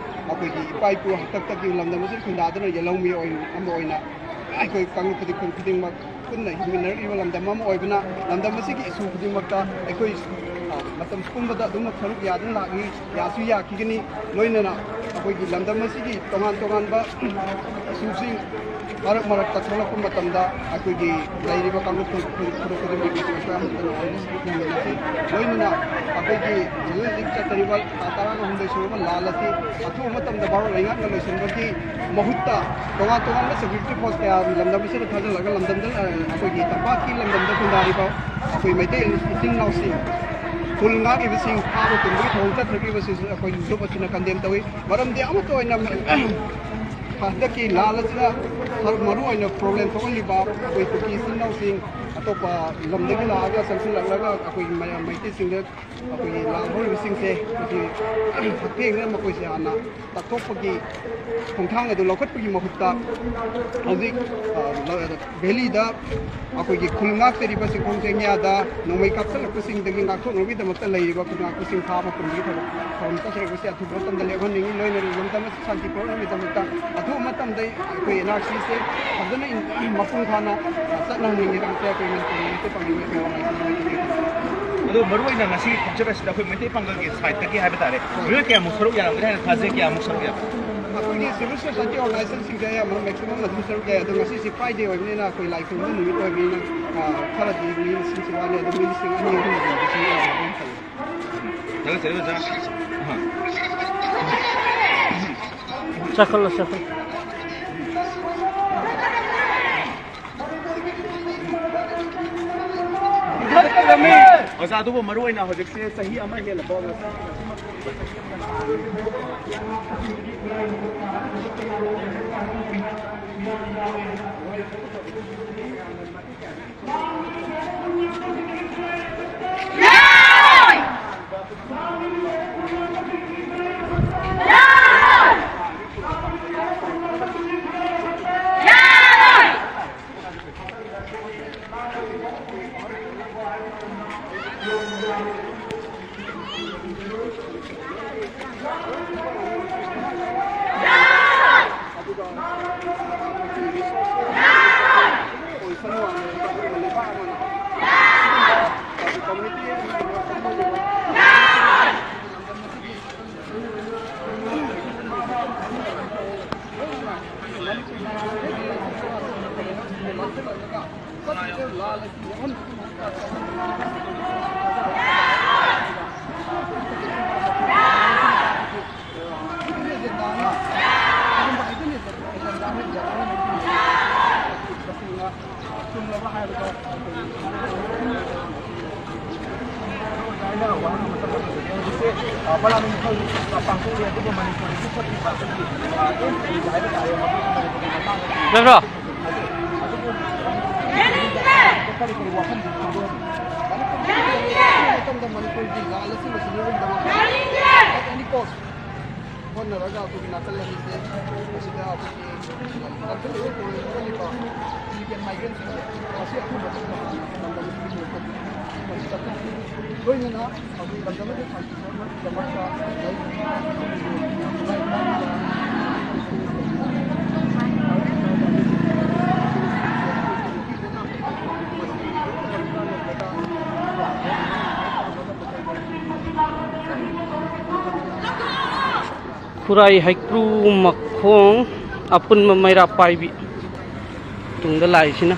ꯑꯩꯈꯣꯏꯒꯤ ꯏꯄꯥ ꯏꯄꯨ ꯍꯥꯛꯇꯛꯇꯒꯤ ꯂꯝꯗꯝ ꯑꯁꯤ ꯈꯨꯟꯗꯥꯗꯨꯅ ꯌꯦꯜꯍꯧꯃꯤ ꯑꯣꯏꯅ ꯑꯃ ꯑꯣꯏꯅ ꯑꯩꯈꯣꯏ ꯀꯥꯡꯂꯨꯞ ꯈꯨꯗꯤꯡ-, ꯈꯨꯗꯤꯡꯃꯛ ꯄꯨꯟꯅ ꯍꯤꯡꯃꯤꯟꯅꯔꯛꯂꯤꯕ ꯂꯝꯗꯝ ꯑꯃ ꯑꯣꯏꯕꯅ, ꯂꯝꯗꯝ ꯑꯁꯤꯒꯤ ꯏꯁꯨ ꯈꯨꯗꯤꯡꯃꯛꯇ ꯑꯩꯈꯣꯏ, ꯑ, ꯃꯇꯝ ꯄꯨꯝꯕꯗ ꯑꯗꯨꯝꯃꯛ ꯁꯔꯨꯛ ꯌꯥꯗꯨꯅ ꯂꯥꯛꯂꯤ, ꯌꯥꯁꯨ ꯌꯥꯈꯤꯒꯅꯤ꯫ ꯂꯣꯏꯅꯅ ꯑꯩꯈꯣꯏꯒꯤ ꯂꯝꯗꯝ ꯑꯁꯤꯒꯤ ꯇꯣꯉꯥꯟ ꯇꯣꯉꯥꯟꯕ ꯏꯁꯨꯁꯤꯡ ꯃꯔꯛ ꯃꯔꯛꯇ ꯊꯣꯛꯂꯛꯄ ꯃꯇꯝꯗ ꯑꯩꯈꯣꯏꯒꯤ ꯂꯩꯔꯤꯕ ꯀꯥꯡꯂꯨꯞ ꯈꯨ-, ꯈꯨ-, ꯈꯨꯗꯤꯡꯃꯛꯀꯤ ꯃꯌꯥꯝ ꯄꯨꯟꯅ ꯋꯥꯔꯤ ꯁꯥꯟꯅꯃꯤꯟꯅꯁꯤ꯫ ꯂꯣꯏꯅꯅ ꯑꯩꯈꯣꯏꯒꯤ ꯍꯧꯖꯤꯛ ꯍꯧꯖꯤꯛ ꯆꯠꯊꯔꯤꯕ ꯊꯥ ꯇꯔꯥꯒ ꯍꯨꯝꯗꯣꯏ ꯁꯨꯔꯕ ꯂꯥꯟ ꯑꯁꯤ ꯑꯊꯨꯕ ꯃꯇꯝꯗ ꯚꯥꯔꯠ ꯂꯩꯉꯥꯛꯅ ꯂꯣꯏꯁꯤꯟꯕꯒꯤ ꯃꯍꯨꯠꯇ ꯇꯣꯉꯥꯟ ꯇꯣꯉꯥꯟꯕ security force ꯀꯌꯥ ꯂꯝꯗꯝ ꯑꯁꯤꯗ ꯊꯥꯖꯤꯜꯂꯒ ꯂꯝꯗꯝꯗ, ꯑ, ꯑꯩꯈꯣꯏꯒꯤ ꯇꯝꯄꯥꯛꯀꯤ ꯂꯝꯗꯝꯗ ꯈꯨꯟꯗꯥꯔꯤꯕ ꯑꯩꯈꯣꯏ ꯃꯩꯇꯩ ꯏꯆꯤꯟ ꯏꯅꯥꯎꯁꯤꯡ, ꯈꯨꯜ ꯉꯥꯛꯂꯤꯕꯁꯤꯡ ꯐꯥꯕ ꯄꯨꯟꯕꯒꯤ ꯊꯧꯑꯣꯡ ꯆꯠꯊꯔꯛꯂꯤꯕꯁꯤꯁꯨ ꯑꯩꯈꯣꯏ group ꯑꯁꯤꯅ condemn ꯇꯧꯏ꯫ ꯃꯔꯝꯗꯤ ꯑꯃꯠꯇ ꯑꯣꯏꯅ ꯍꯟꯗꯛꯀꯤ ꯂꯥꯟ ꯑꯁꯤꯗ ꯃꯔꯨ ꯑꯣꯏꯅ problem ꯊꯣꯛꯍꯜꯂꯤꯕ ꯑꯩꯈꯣꯏ ꯀꯨꯀꯤ ꯏꯆꯤꯟ ꯏꯅꯥꯎꯁꯤꯡ, ꯑꯇꯣꯞꯄ ꯂꯝꯗꯒꯤ ꯂꯥꯛꯑꯒ ꯆꯪꯁꯤꯜꯂꯛꯂꯒ ꯑꯩꯈꯣꯏ ꯃꯌꯥꯝ ꯃꯩꯇꯩꯁꯤꯡꯗ ꯑꯩꯈꯣꯏꯒꯤ ꯂꯥꯜꯍꯧꯔꯤꯕꯁꯤꯡꯁꯦ ꯑꯩꯈꯣꯏꯒꯤ ꯍꯛꯊꯦꯡꯅꯅ ꯃꯈꯣꯏꯁꯦ ꯍꯥꯟꯅ ꯇꯛꯊꯣꯛꯄꯒꯤ ꯈꯣꯡꯊꯥꯡ ꯑꯗꯨ ꯂꯧꯈꯠꯄꯒꯤ ꯃꯍꯨꯠꯇ ꯍꯧꯖꯤꯛ, ꯑ, ꯂ-, ꯚꯦꯂꯤꯗ ꯑꯩꯈꯣꯏꯒꯤ ꯈꯨꯜ ꯉꯥꯛꯆꯔꯤꯕ ꯆꯤꯡꯈꯣꯡ ꯆꯤꯡꯌꯥꯗ ꯅꯣꯡꯃꯩ ꯀꯥꯞꯁꯤꯜꯂꯛꯄꯁꯤꯡꯗꯒꯤ ꯉꯥꯛꯊꯣꯛꯅꯕꯒꯤꯗꯃꯛꯇ ꯂꯩꯔꯤꯕ ꯈꯨꯟ ꯉꯥꯛꯄꯁꯤꯡ ꯐꯥꯕ ꯄꯨꯟꯕꯒꯤ ꯊꯕꯛ ꯊꯧꯔꯝ ꯆꯠꯊꯔꯛꯄꯁꯦ ꯑꯊꯨꯕ ꯃꯇꯝꯗ ꯂꯦꯞꯍꯟꯅꯤꯡꯏ꯫ ꯂꯣꯏꯅꯅ ꯂꯝꯗꯝ ꯑꯁꯤ ꯁꯥꯟꯇꯤ ꯄꯨꯔꯛꯅꯕꯒꯤꯗꯃꯛꯇ ꯑꯊꯨꯕ ꯃꯇꯝꯗ ꯑꯩꯈꯣꯏ NRCꯁꯦ ꯐꯖꯅ ꯏꯟ-, ꯃꯄꯨꯡ ꯐꯥꯅ ꯆꯠꯅꯍꯟꯅꯤꯡꯉꯤ ꯍꯥꯏꯕꯁꯦ ꯑꯩꯈꯣꯏ ꯃꯅꯤꯄꯨꯔ ꯃꯩꯇꯩ ꯄꯥꯉꯜꯒꯤ ꯑꯣꯏꯕ ꯋꯥꯍꯪ ꯍꯥꯏꯖꯅꯤꯡꯉꯤ꯫ ꯑꯗꯣ ꯃꯔꯨꯑꯣꯏꯅ ꯉꯁꯤꯒꯤ ꯈꯣꯡꯆꯠ ꯑꯁꯤꯗ ꯑꯩꯈꯣꯏ ꯃꯩꯇꯩ ꯄꯥꯡꯒꯜꯒꯤ sideꯇꯒꯤ ꯍꯥꯏꯕ ꯇꯥꯔꯦ, ꯃꯤꯑꯣꯏ ꯀꯌꯥꯃꯨꯛ ꯁꯔꯨꯛ ꯌꯥꯔꯝꯒꯅꯤ ꯍꯥꯏꯅ ꯊꯥꯖꯒꯦ? ꯀꯌꯥꯃꯨꯛ ꯁꯔꯨꯛ ꯌꯥꯕ? ꯑꯩꯈꯣꯏꯒꯤ civil society organizationꯁꯤꯡꯁꯦ ꯑꯌꯥꯝꯕꯅ maximum ꯑꯗꯨꯝ ꯁꯔꯨꯛ ꯌꯥꯏ꯫ ꯑꯗꯣ ꯉꯁꯤꯁꯤ Friday ꯑꯣꯏꯕꯅꯤꯅ ꯑꯩꯈꯣꯏ ꯂꯥꯏ ꯈꯨꯔꯨꯝꯕ ꯅꯨꯃꯤꯠ ꯑꯣꯏꯕꯅꯤꯅ, ꯑ, ꯈꯔꯗꯤ ꯃꯤ ꯂꯤꯁꯤꯡꯁꯤ ꯋꯥꯠꯂꯤ꯫ ꯑꯗꯣ ꯃꯤ ꯂꯤꯁꯤꯡ ꯑꯅꯤ ꯑꯍꯨꯝ ꯑꯗꯨꯝ ꯈꯜꯂꯤ꯫ ꯊꯥꯒꯠꯆꯔꯤ ꯑꯣꯖꯥ꯫ ꯑꯍꯥ꯫ ꯆꯥꯈꯠꯂꯣ, ꯆꯥꯈꯠꯂꯣ꯫ ꯑꯣꯖꯥ, ꯑꯗꯨꯕꯨ ꯃꯔꯨ ꯑꯣꯏꯅ ꯍꯧꯖꯤꯛꯁꯦ ꯆꯍꯤ ꯑꯃ ꯍꯦꯜꯂꯕ ꯉꯁꯤ ꯅꯠꯇ꯭ꯔꯣ? ꯃꯇꯝꯗ ꯃꯅꯤꯄꯨꯔꯒꯤ ꯂꯥꯜ ꯑꯁꯤ ꯂꯣꯏꯁꯤꯟꯅꯕꯒꯤꯗꯃꯛꯇ at any cost ꯍꯣꯠꯅꯔꯒ ꯑꯩꯈꯣꯏꯒꯤ ꯅꯥꯀꯜ ꯑꯅꯤꯁꯦ ꯃꯁꯤꯗ ꯑꯩꯈꯣꯏꯒꯤ ꯀꯟꯈꯠꯂꯛꯏꯕ ꯇꯨꯔꯦꯜ ꯊꯣꯛꯍꯜꯂꯤꯕ illegal migrant ꯁꯤꯡꯁꯦ ꯃꯁꯤ ꯑꯊꯨꯕ ꯃꯇꯝꯗ ꯂꯝꯗꯝ ꯑꯁꯤꯒꯤ ꯂꯣꯏꯅꯅ ꯑꯩꯈꯣꯏ ꯂꯝꯗꯝ ꯑꯁꯤ ꯁꯥꯟꯇꯤ ꯄꯨꯔꯛꯅꯕꯒꯤꯗꯃꯛꯇ ꯈꯨꯔꯥꯏ ꯍꯩꯀ꯭ꯔꯨ ꯃꯈꯣꯡ ꯑꯄꯨꯟꯕ ꯃꯩꯔꯥ ꯄꯥꯏꯕꯤ ꯇꯨꯡꯗ ꯂꯥꯛꯏꯁꯤꯅ꯫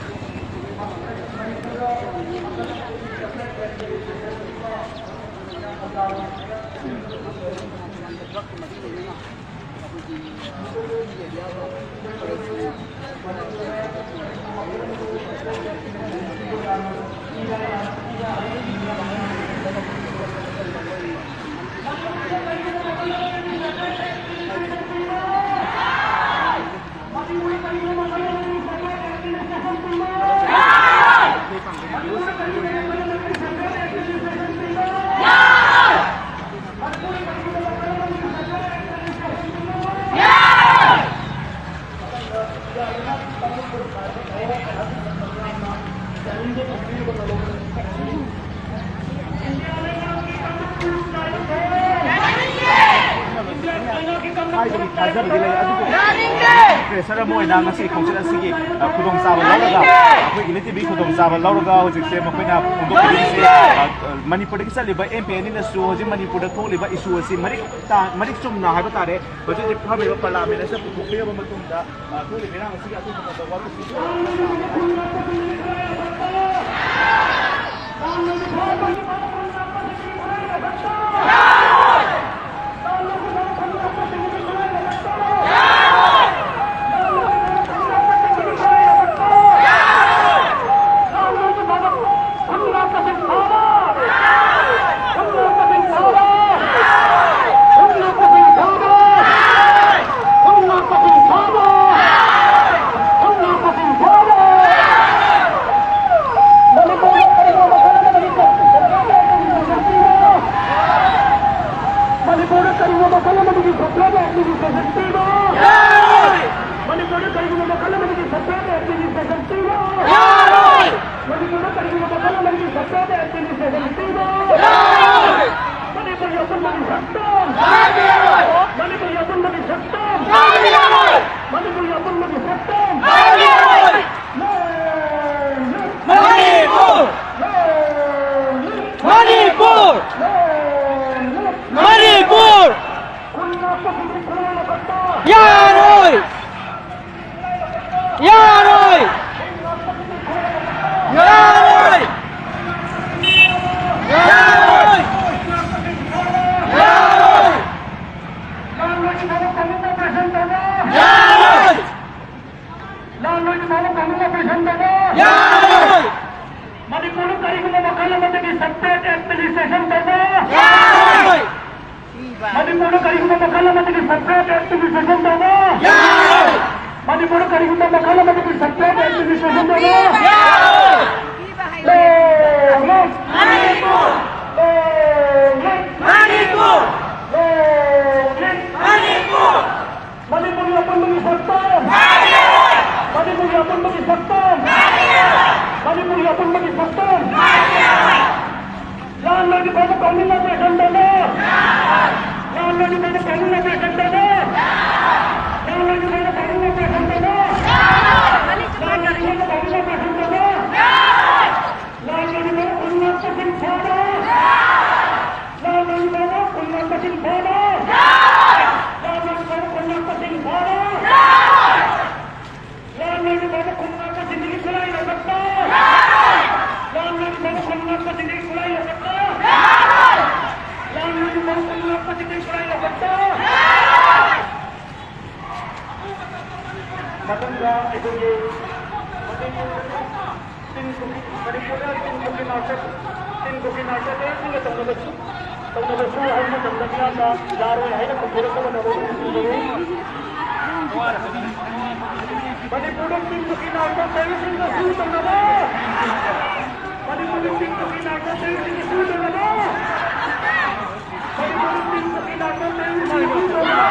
ꯄ꯭ꯔꯦꯁꯔ ꯑꯃ ꯑꯣꯏꯅ ꯉꯁꯤ ꯈꯣꯡꯆꯠ ꯑꯁꯤꯒꯤ ꯈꯨꯗꯣꯡꯆꯥꯕ ꯂꯧꯔꯒ, ꯑꯩꯈꯣꯏ ꯏꯂꯦꯛꯇ꯭ꯔꯤꯛꯀꯤ ꯈꯨꯗꯣꯡꯆꯥꯕ ꯂꯧꯔꯒ ꯍꯧꯖꯤꯛꯁꯦ ꯃꯈꯣꯏꯅ ꯐꯣꯡꯗꯣꯛꯄꯤꯔꯤꯕꯁꯤ ꯃꯅꯤꯄꯨꯔꯗꯒꯤ ꯆꯠꯂꯤꯕ ꯑꯦꯝ ꯄꯤ ꯑꯅꯤꯅꯁꯨ ꯍꯧꯖꯤꯛ ꯃꯅꯤꯄꯨꯔꯗ ꯊꯣꯛꯂꯤꯕ ꯏꯁꯨ ꯑꯁꯤ ꯃꯔꯤꯛ ꯃꯔꯤꯛ ꯆꯨꯝꯅ ꯍꯥꯏꯕ ꯇꯥꯔꯦ, ꯍꯧꯖꯤꯛ ꯍꯧꯖꯤꯛ ꯐꯝꯃꯤꯕ ꯄꯥꯔꯂꯥꯃꯦꯟ ꯑꯁꯤꯗ ꯄꯨꯊꯣꯛꯄꯤꯔꯕ ꯃꯇꯨꯡꯗ ꯊꯣꯛꯂꯤꯕ ꯏꯔꯥꯡ ꯑꯁꯤꯒꯤ ꯑꯀꯨꯞꯄ ꯃꯔꯣꯜ ꯋꯥꯐꯝꯁꯤꯡ ꯃꯅꯤꯄꯨꯔ! ꯌꯥꯔꯣꯏ! ꯌꯥꯔꯣꯏ! ꯌꯥꯔꯣꯏ! ꯌꯥꯔꯣꯏ! ꯌꯥꯔꯣꯏ! ꯌꯥꯔꯣꯏ! ꯂꯥꯟ ꯂꯣꯏꯗ꯭ꯔꯤꯐꯥꯎꯕ ꯀꯥꯡꯂꯨꯞ ꯑꯣꯄꯔꯦꯁꯟ ꯇꯧꯕ ꯌꯥꯔꯣꯏ! ꯃꯅꯤꯄꯨꯔꯗ ꯀꯔꯤꯒꯨꯝꯕ ꯃꯈꯜ ꯑꯃꯗꯒꯤ ꯁꯕ ꯁ꯭ꯇꯦꯠ ꯑꯦꯗꯃꯤꯅꯤꯁꯇ꯭ꯔꯦꯁꯟ ꯇꯧꯕ ꯌꯥꯔꯣꯏ! ꯃꯅꯤꯄꯨꯔꯗ ꯀꯔꯤꯒꯨꯝꯕ ꯃꯈꯜ ꯑꯃꯗꯒꯤ ꯁꯕ ꯁ꯭ꯇꯦꯠ ꯑꯦꯗꯃꯤꯅꯤꯁꯇ꯭ꯔꯦꯁꯟ ꯇꯧꯕ ꯌꯥꯔꯣꯏ! ꯃꯅꯤꯄꯨꯔꯗ ꯀꯔꯤꯒꯨꯝꯕ ꯃꯈꯜ ꯑꯃꯗꯒꯤ ꯁꯕ ꯁ꯭ꯇꯦꯠ ꯑꯦꯗꯃꯤꯅꯤꯁꯇ꯭ꯔꯦꯁꯟ ꯇꯧꯕ ꯌꯥꯔꯣꯏ! ꯂꯣꯡ ꯂꯤꯚ! ꯃꯅꯤꯄꯨꯔ! ꯂꯣꯡ ꯂꯤꯚ! ꯃꯅꯤꯄꯨꯔ! ꯂꯣꯡ ꯂꯤꯚ! ꯃꯅꯤꯄꯨꯔ! ꯃꯅꯤꯄꯨꯔꯒꯤ ꯑꯄꯨꯟꯕꯒꯤ ꯁꯛꯇꯝ! ꯃꯅꯤꯄꯨꯔꯒꯤ ꯑꯄꯨꯟꯕꯒꯤ ꯁꯛꯇꯝ! ꯃꯅꯤꯄꯨꯔꯒꯤ ꯑꯄꯨꯟꯕꯒꯤ ꯁꯛꯇꯝ! ꯂꯥꯟ ꯂꯣꯏꯗ꯭ꯔꯤꯐꯥꯎꯕ ꯀꯥꯎꯃꯤꯟꯅ ꯑꯣꯄꯔꯦꯁꯟ ꯇꯧꯕ! ꯂꯥꯟ ꯂꯣꯏꯗ꯭ꯔꯤꯐꯥꯎꯕ ꯀꯥꯎꯃꯤꯟꯅ ꯑꯣꯄꯔꯦꯁꯟ ꯇꯧꯕ! ꯂꯥꯟ ꯂꯣꯏꯗ꯭ꯔꯤꯐꯥꯎꯕ ꯀꯥꯎꯃꯤꯟꯅ ꯑꯣꯄꯔꯦꯁꯟ ꯇꯧꯕ! ꯂꯥꯟ ꯂꯣꯏꯗ꯭ꯔꯤꯐꯥꯎꯕ ꯀꯥꯎꯃꯤꯟꯅ ꯑꯣꯄꯔꯦꯁꯟ ꯇꯧꯕ! ꯂꯥꯟ ꯂꯣꯏꯗ꯭ꯔꯤꯐꯥꯎꯕ ꯈꯨꯟ ꯉꯥꯛꯄꯁꯤꯡ ꯐꯥꯕ! ꯂꯥꯟ ꯂꯣꯏꯗ꯭ꯔꯤꯐꯥꯎꯕ ꯈꯨꯟ ꯉꯥꯛꯄꯁꯤꯡ ꯐꯥꯕ! ꯂꯥꯟ ꯂꯣꯏꯗ꯭ꯔꯤꯐꯥꯎꯕ ꯈꯨꯟ ꯉꯥꯛꯄꯁꯤꯡ ꯐꯥꯕ! ꯂꯥꯟ ꯂꯣꯏꯗ꯭ꯔꯤꯐꯥꯎꯕ ꯈꯨꯟ ꯉꯥꯛꯄꯁꯤꯡꯗꯒꯤ ꯈꯨꯠꯂꯥꯏ ꯂꯧꯈꯠꯄ! ꯂꯥꯟ ꯂꯣꯏꯗ꯭ꯔꯤꯐꯥꯎꯕ ꯈꯨꯟ ꯉꯥꯛꯄꯁꯤꯡꯗꯒꯤ ꯈꯨꯠꯂꯥꯏ ꯂꯧꯈꯠꯄ! ꯂꯥꯟ ꯂꯣꯏꯗ꯭ꯔꯤꯐꯥꯎꯕ ꯈꯨꯟ ꯉꯥꯛꯄꯁꯤꯡꯗꯒꯤ ꯈꯨꯠꯂꯥꯏ ꯂꯧꯈꯠꯄ! ꯃꯊꯪꯗ ꯑꯩꯈꯣꯏꯒꯤ ꯃꯅꯤꯄꯨꯔ ꯆꯤꯡ ꯀꯨꯀꯤ, ꯃꯅꯤꯄꯨꯔꯗ ꯆꯤꯡ ꯀꯨꯀꯤ ꯅꯥꯔꯛꯄ, ꯆꯤꯡ ꯀꯨꯀꯤ ꯅꯥꯔꯛꯄ ꯇꯧꯅꯕꯁꯨ, ꯇꯧꯅꯕꯁꯨ ꯍꯥꯏꯕ ꯃꯇꯝꯗ ꯃꯤꯌꯥꯝꯅ ꯌꯥꯔꯣꯏ ꯍꯥꯏꯅ ꯈꯨꯝꯕꯤꯔꯛꯇꯕ ꯃꯔꯝ ꯑꯁꯤꯗꯒꯤ ꯃꯅꯤꯄꯨꯔꯗ ꯆꯤꯡ ꯀꯨꯀꯤ ꯅꯥꯔꯛꯄ ꯇꯧꯅꯕ, ꯃꯅꯤꯄꯨꯔꯗ ꯆꯤꯡ ꯀꯨꯀꯤ ꯅꯥꯔꯛꯄ ꯇꯧꯅꯕ, ꯃꯅꯤꯄꯨꯔꯗ ꯆꯤꯡ ꯀꯨꯀꯤ ꯅꯥꯔꯛꯄ ꯇꯧꯅꯕ꯫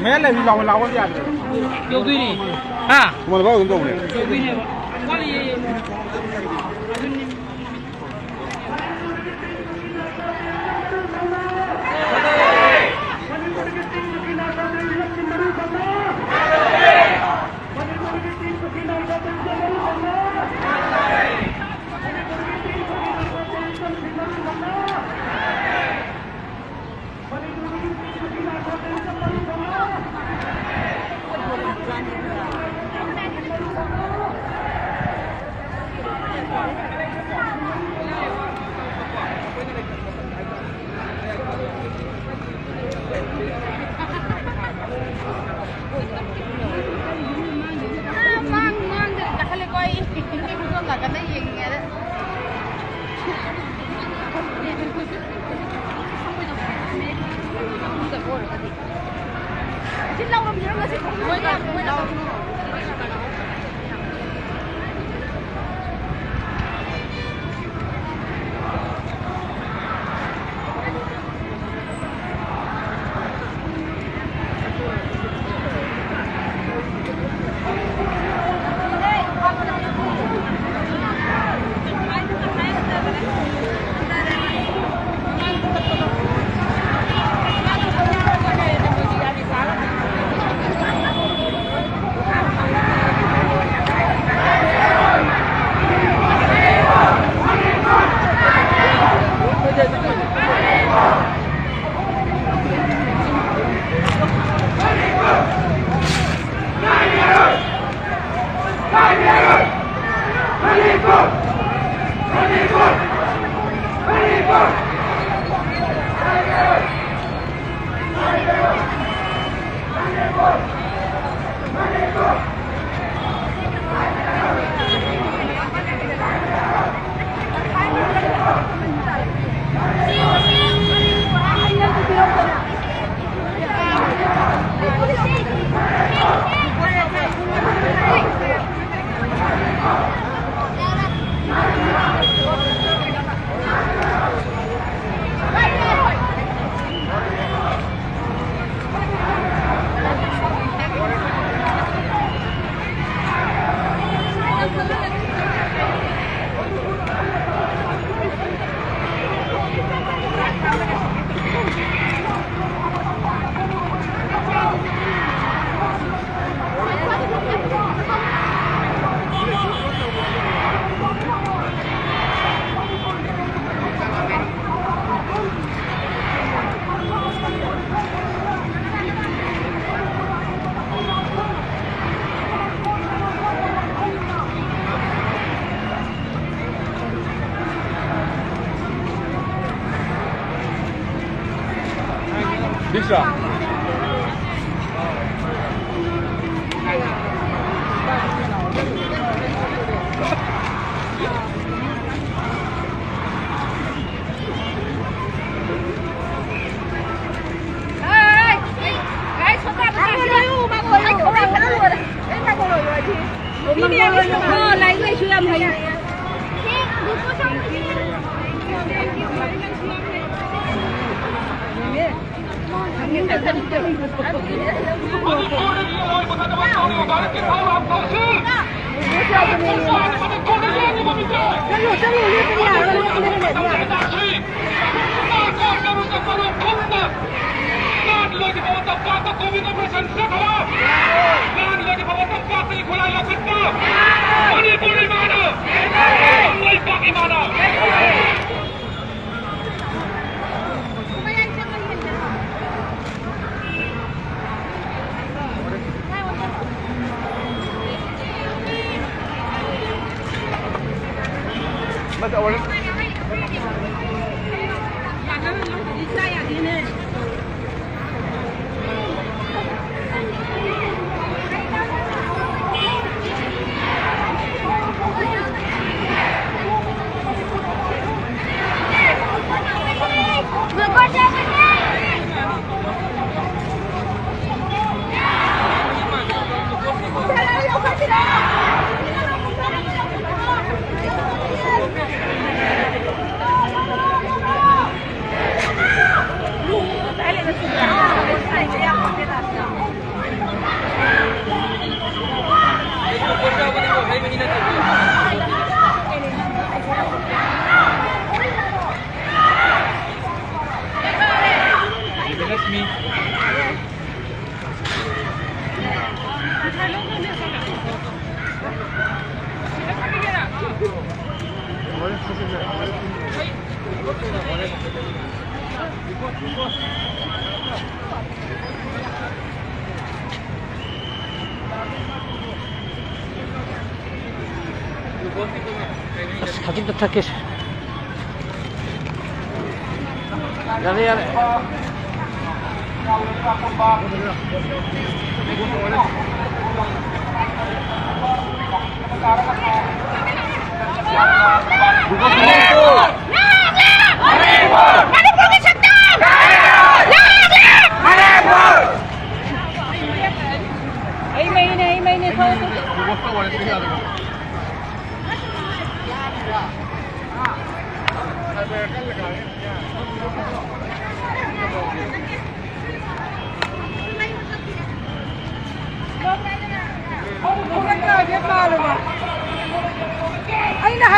ꯃꯌꯥꯏ ꯂꯩꯕ ꯂꯥꯎ-, ꯂꯥꯎꯕ ꯌꯥꯗ꯭ꯔꯦ꯫ ꯌꯧꯗꯣꯏꯅꯤ꯫ ꯍꯥ? ꯃꯣꯏꯅ ꯐꯥꯎ ꯑꯗꯨꯝ ꯇꯧꯕꯅꯦ꯫ ꯌꯧꯗꯣꯏꯅꯦꯕ꯫ ꯋꯥꯠꯂꯤꯌꯦ꯫ ꯑꯗꯨꯅꯤ꯫ Bishra. ꯂꯥꯟ ꯂꯣꯏꯗ꯭ꯔꯤꯐꯥꯎꯕ ꯇꯝꯄꯥꯛꯇ ꯀꯣꯚꯤꯗ ꯑꯣꯄꯔꯦꯁꯟ ꯆꯠꯊꯕ, ꯂꯥꯟ ꯂꯣꯏꯗ꯭ꯔꯤꯐꯥꯎꯕ ꯇꯝꯄꯥꯛꯇꯒꯤ ꯈꯨꯠꯂꯥꯏ ꯂꯧꯈꯠꯄ, ꯃꯅꯤꯄꯨꯔ ꯏꯃꯥꯅ, ꯀꯪꯂꯩꯄꯥꯛ ꯏꯃꯥꯅ꯫ ꯑꯁ, ꯈꯖꯤꯛꯇ ꯊꯛꯀꯦꯁꯦ꯫ ꯌꯥꯔꯦ, ꯌꯥꯔꯦ꯫ ꯑꯩ ꯃꯩꯅꯦ, ꯑꯩ ꯃꯩꯅꯦ, ꯊꯣꯛꯂꯛꯑꯣ꯫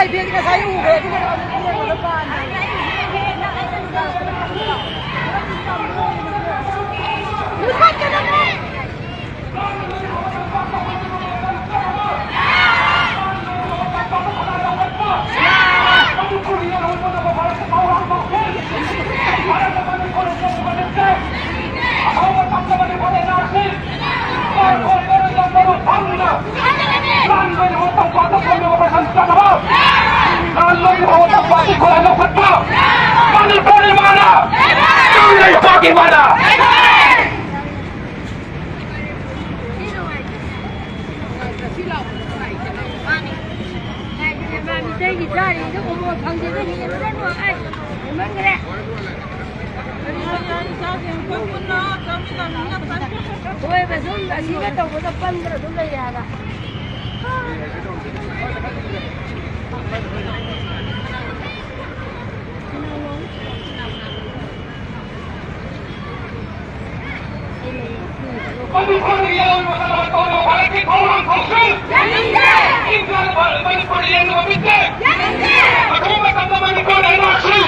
ꯉꯁꯥꯏ ꯎꯈ꯭ꯔꯦ, ꯑꯗꯨꯒ ꯑꯃꯨꯛ ꯌꯦꯡꯕꯗ ꯄꯥꯟꯗꯦ꯫ ꯃꯅꯤꯄꯨꯔꯒꯤ ꯃꯥꯅ! ꯂꯩꯕꯥꯛꯀꯤ ꯃꯥꯅ! ꯃꯤꯇꯩꯒꯤ ꯆꯥꯔꯤꯗ ꯎꯃꯣ ꯐꯪꯗꯦꯗ ꯌꯦꯡꯉꯨꯔꯅꯨ ꯑꯩ ꯍꯦꯟꯃꯟꯈ꯭ꯔꯦ꯫ ꯍꯣꯏꯕ ꯁꯨꯝ ꯑꯁꯤꯒ ꯇꯧꯕꯗ ꯄꯟꯗ꯭ꯔ ꯑꯗꯨꯝ ꯂꯩꯔꯦ ꯍꯥꯏꯕ꯫ ꯃꯅꯤꯄꯨꯔꯒꯤ ꯌꯥꯎꯔꯤꯕ ꯀꯔꯝꯍꯥꯏ ꯇꯧꯔꯤꯕ ꯚꯥꯔꯠꯀꯤ ꯊꯧꯔꯥꯡ ꯊꯧꯁꯤꯜ? ꯌꯥꯅꯤꯡꯗꯦ! ꯏꯟꯗꯤꯌꯥꯗ ꯃꯅꯤꯄꯨꯔ ꯌꯦꯡꯅꯕ ꯃꯤꯠꯌꯦꯡ? ꯌꯥꯅꯤꯡꯗꯦ! ꯑꯊꯨꯕ ꯃꯇꯝꯗ ꯃꯅꯤꯄꯨꯔꯗ and R C,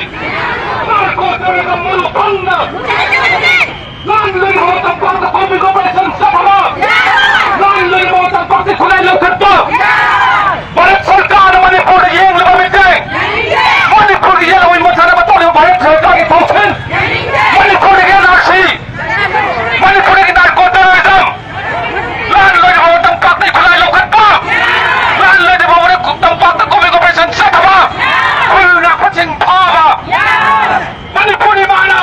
narco terrorism ꯃꯔꯨ ꯐꯪꯅ ꯌꯥꯅꯤꯡꯗꯦ! ꯂꯥꯟ ꯂꯩꯔꯤꯕ ꯇꯝꯄꯥꯛꯇ ꯀꯣꯃꯤꯡ ꯑꯣꯄꯔꯦꯁꯟ ꯆꯠꯊꯕ! ꯂꯥꯟ ꯂꯩꯔꯤꯕ ꯇꯝꯄꯥꯛꯇ ꯈꯨꯠꯂꯥꯏ ꯂꯧꯈꯠꯄ! ꯚꯥꯔꯠ ꯁꯔꯀꯥꯔꯅ ꯃꯅꯤꯄꯨꯔꯗ ꯌꯦꯡꯂꯤꯕ ꯃꯤꯠꯌꯦꯡ! ꯃꯅꯤꯄꯨꯔꯒꯤ ꯌꯦꯜꯍꯧꯃꯤ ꯃꯨꯠꯊꯅꯕ ꯇꯧꯔꯤꯕ ꯚꯥꯔꯠ ꯁꯔꯀꯥꯔꯒꯤ ꯊꯧꯁꯤꯜ! ꯃꯅꯤꯄꯨꯔꯒꯤ ꯑꯦꯟ ꯑꯥꯔ ꯁꯤ! ꯃꯅꯤꯄꯨꯔꯒꯤ ꯅꯥꯔꯀꯣ ꯇꯦꯔꯣꯔꯤꯖꯝ! ꯂꯥꯟ ꯂꯣꯏꯗ꯭ꯔꯤꯐꯥꯎꯕ ꯇꯝꯄꯥꯛꯇꯒꯤ ꯈꯨꯠꯂꯥꯏ ꯂꯧꯈꯠꯄ! ꯂꯥꯟ ꯂꯣꯏꯗ꯭ꯔꯤꯐꯥꯎꯕ ꯇꯝꯄꯥꯛꯇ ꯀꯣꯃꯤꯡ ꯑꯣꯄꯔꯦꯁꯟ ꯆꯠꯊꯕ! ꯈꯨꯜ ꯉꯥꯛꯄꯁꯤꯡ ꯐꯥꯕ! ꯃꯅꯤꯄꯨꯔ ꯏꯃꯥꯅ!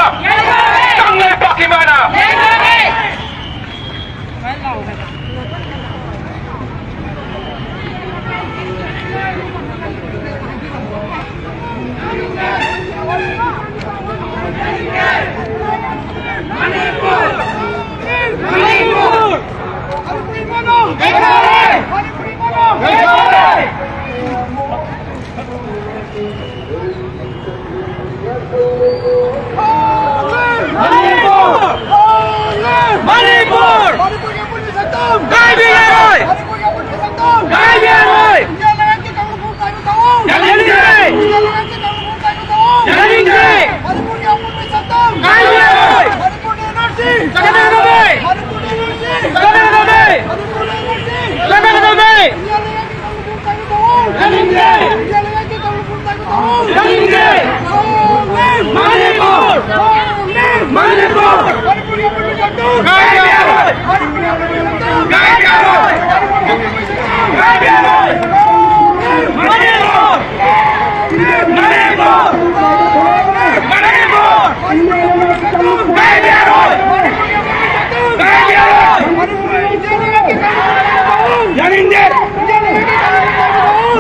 ꯌꯥꯅꯤꯡꯗꯦ!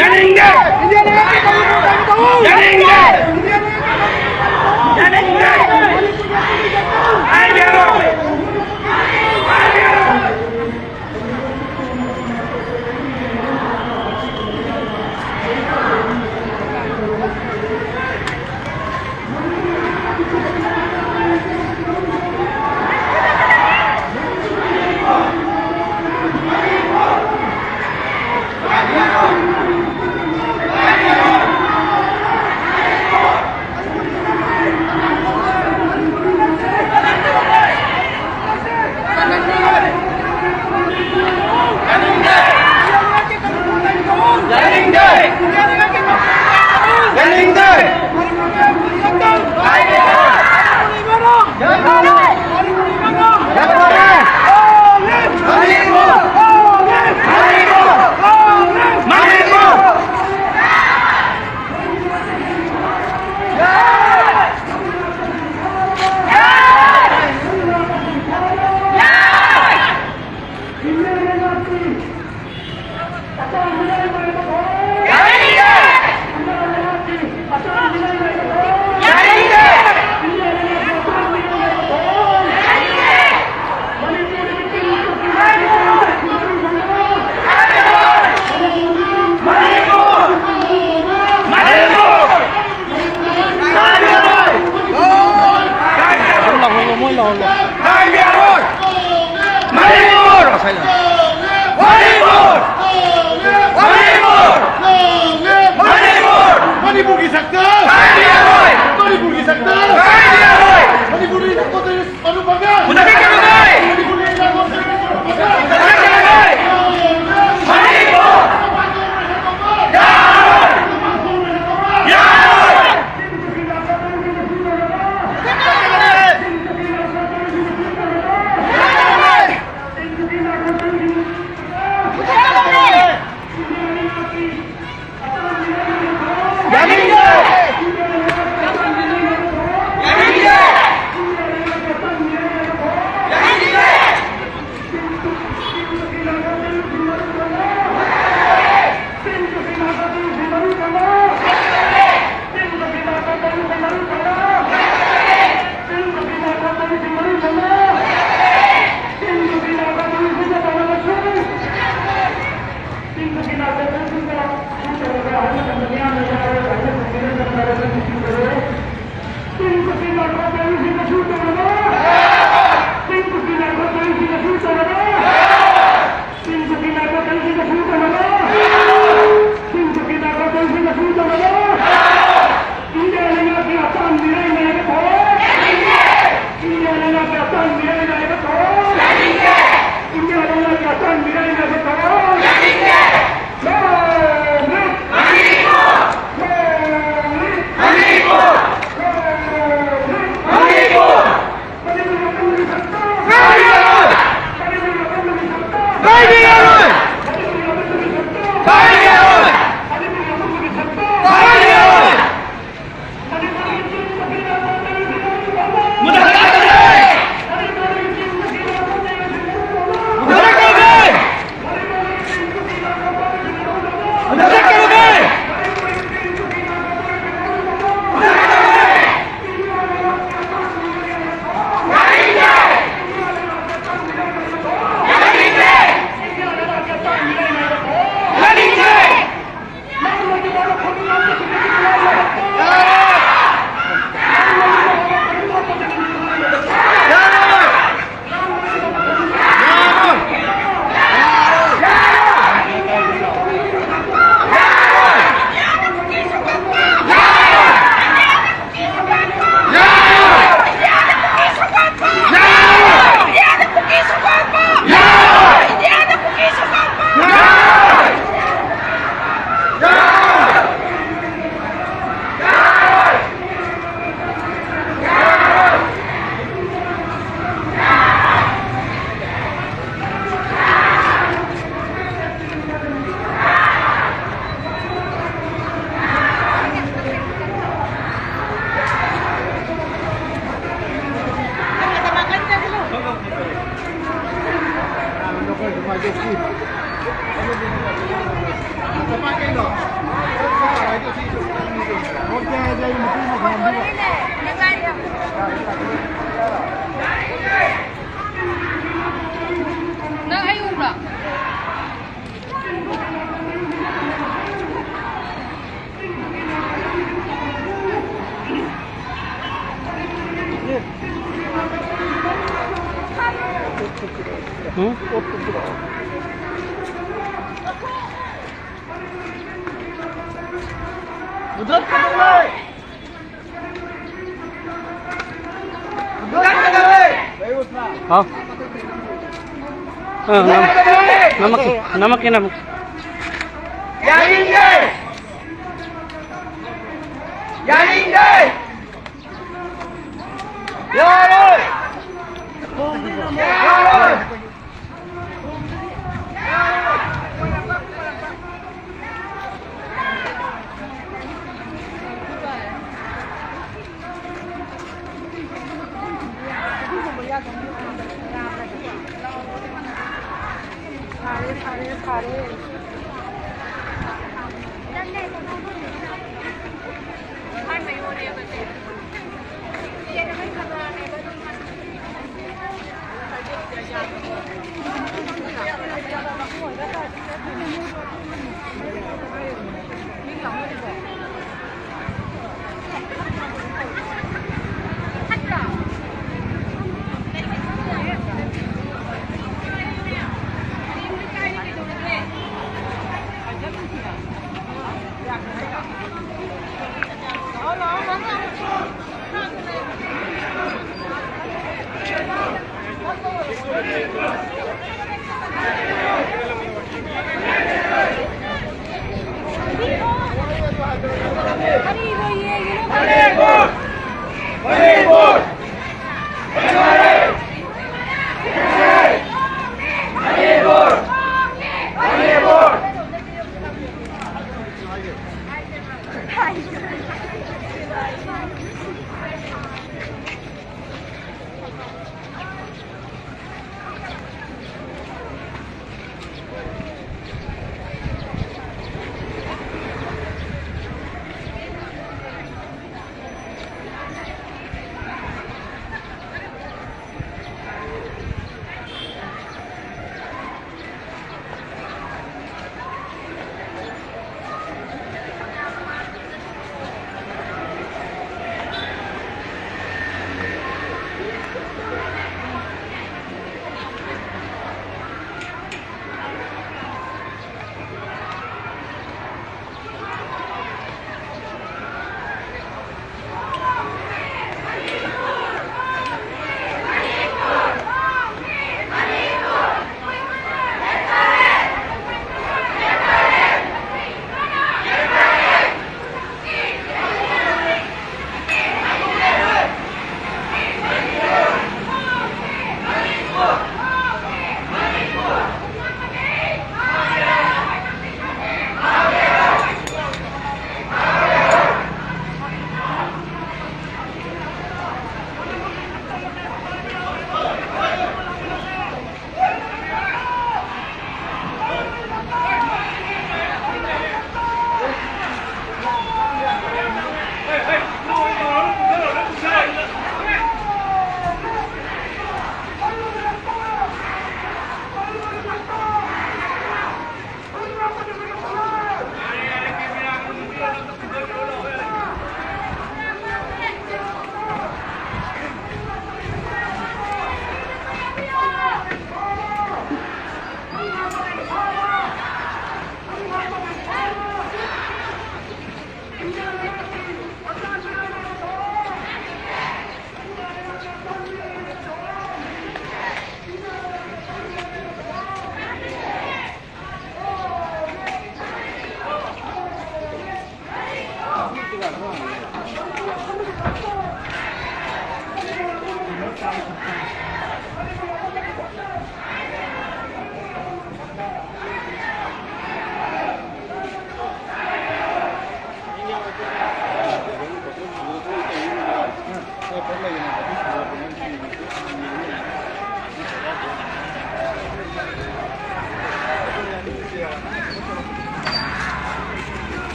ꯌꯥꯅꯤꯡꯗꯦ! ꯌꯥꯅꯤꯡꯗꯦ! ꯌꯥꯅꯤꯡꯗꯦ! ꯍꯥꯏꯕ ꯌꯥꯔꯣꯏ! ꯃꯣꯏ ꯂꯥꯛꯍꯜꯂꯣ, ꯃꯣꯏ ꯂꯥꯛꯍꯜꯂꯣ꯫ ꯃꯅꯤꯄꯨꯔ! ꯃꯅꯤꯄꯨꯔ! ꯃꯅꯤꯄꯨꯔ! ꯃꯅꯤꯄꯨꯔ! ꯃꯅꯤꯄꯨꯔꯒꯤ ꯁꯛꯇꯝ! ꯃꯅꯤꯄꯨꯔꯒꯤ ꯁꯛꯇꯝ! ꯃꯅꯤꯄꯨꯔꯒꯤ ꯁꯛꯇꯝ! ꯀꯥꯏꯕ ꯌꯥꯔꯣꯏ! ꯀꯥꯏꯕ ꯌꯥꯔꯣꯏ! ꯀꯥꯏꯕ ꯌꯥꯔꯣꯏ! ꯃꯨꯊꯠꯀꯗꯕꯅꯤ! ꯃꯨꯊꯠꯀꯗꯕꯅꯤ! ꯃꯨꯊꯠꯀꯗꯕꯅꯤ! ꯅꯪ ꯑꯩ ꯎꯕ꯭ꯔꯥ? ꯎꯝ? ꯍꯥꯎ꯫ ꯑ, ꯅꯝ-, ꯅꯝꯃꯛꯀꯦ, ꯅꯝꯃꯛꯀꯦ, ꯅꯝꯃꯛꯀꯦ꯫ ꯌꯥꯅꯤꯡꯗꯦ! ꯌꯥꯅꯤꯡꯗꯦ! ꯌꯥꯔꯣꯏ! ꯌꯥꯔꯣꯏ! ꯐꯔꯦ, ꯐꯔꯦ, ꯐꯔꯦ꯫